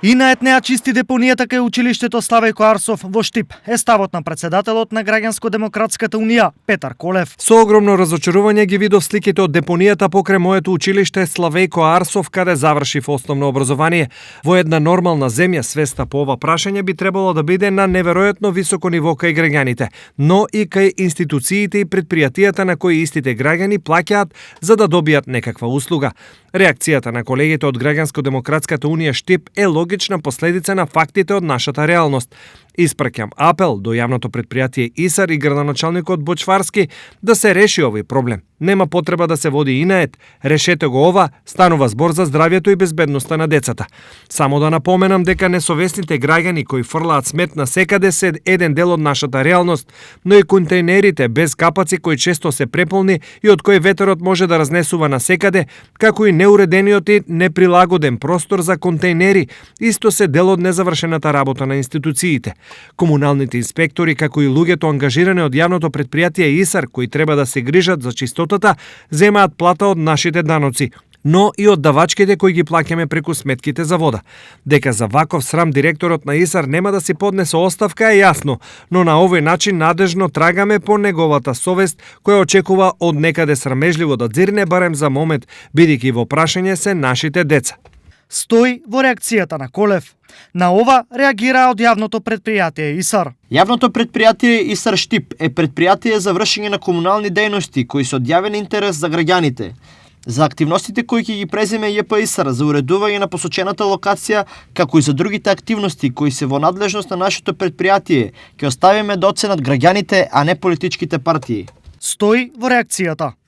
Инает неа чисти депонијата кај училиштето Славејко Арсов во Штип е ставот на претседателот на Граѓанско-демократската унија Петар Колев. Со огромно разочарување ги видов сликите од депонијата покрај моето училиште Славејко Арсов, каде завршив основно образование. Во една нормална земја свеста по ова прашање би требало да биде на неверојатно високо ниво кај граѓаните, но и кај институциите и предпријатијата на кои истите граѓани плаќаат за да добијат некаква услуга. Реакцијата на колегите од Граѓанско-демократската унија Штип е логична последица на фактите од нашата реалност. Испраќам апел до јавното предпријатие ИСАР и градоначалникот Бочварски да се реши овој проблем. Нема потреба да се води инает. Решете го ова, станува збор за здравјето и безбедноста на децата. Само да напоменам дека несовесните граѓани кои фрлаат смет на секаде се еден дел од нашата реалност, но и контейнерите без капаци кои често се преполни и од кои ветерот може да разнесува на секаде, како и неуредениот и неприлагоден простор за контейнери, исто се дел од незавршената работа на институциите. Комуналните инспектори, како и луѓето ангажирани од јавното предпријатие ИСАР, кои треба да се грижат за чистотата, земаат плата од нашите даноци, но и од давачките кои ги плаќаме преку сметките за вода. Дека за ваков срам директорот на ИСАР нема да си поднесе оставка е јасно, но на овој начин надежно трагаме по неговата совест, која очекува од некаде срамежливо да дзирне барем за момент, бидејќи во прашање се нашите деца. Стои во реакцијата на Колев. На ова реагира од јавното предпријатие ИСАР. Јавното предпријатие ИСАР Штип е предпријатие за вршење на комунални дејности кои се од јавен интерес за граѓаните. За активностите кои ќе ги преземе ЈП ИСАР за уредување на посочената локација, како и за другите активности кои се во надлежност на нашето предпријатие, ќе оставиме да оценат граѓаните, а не политичките партии. Стои во реакцијата.